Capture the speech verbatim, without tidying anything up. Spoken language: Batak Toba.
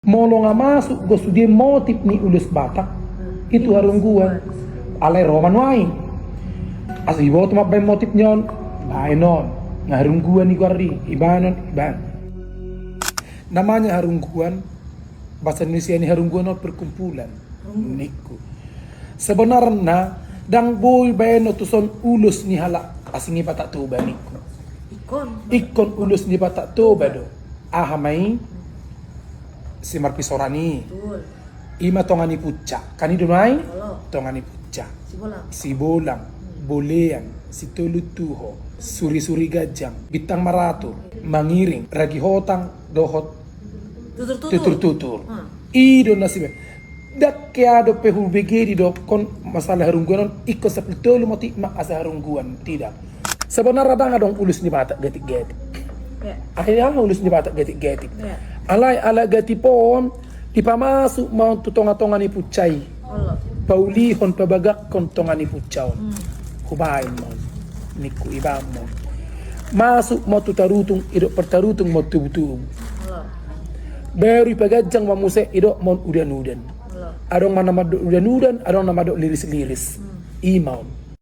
Molo nga masuk do sude motif ni ulos Batak, itu harungguan. Alai ro ma nuaeng. Asa iboto mambaen motif ni on, baen on. Nga harungguan i goarna, ibaen on, ibaen. Namanya harungguan, bahasa Indonesia ni harungguan on perkumpulan. Ningku. Sebenarna, ndang boi baen on tuson ulos ni halak asing i Batak Toba ningku. Ingkon. Ingkon ulos ni Batak Toba do. Aha ma i? Si Marpisoran i. Ima Tonga ni Puncak. Kan i do nuaeng? Tonga ni Puncak. Sibolang. Sibolang. Bolean. Sitolu Tuho. Suri-suri Ganjang. Bintang Maratur. Mangiring. Ragi Hotang. Dohot. Tutur-tutur. Tutur-tutur. I do na sibaen. Ndang hea dope hubege didokkon masalah harungguan on, ingkon sampulu tolu motif ma asa harungguan, tidak. Sebenarna ndang adong ulos ni Batak gatik-gatik. Ai aha ulos ni Batak gatik-gatik? Alai ala gatik on, dipamasuk ma on tu tonga-tonga ni punca i. Paulihon, pabagakhon tonga ni punca on. Hubaen ma on. Ningku, ibaen ma on. Masuk ma on tu tarutung, idok partarutung ma on tubu-tubu. Baru ipaganjang ma muse, idok ma on udan-udan. Adong ma na mandok udan-udan, adong na mandok liris-liris. Ima on.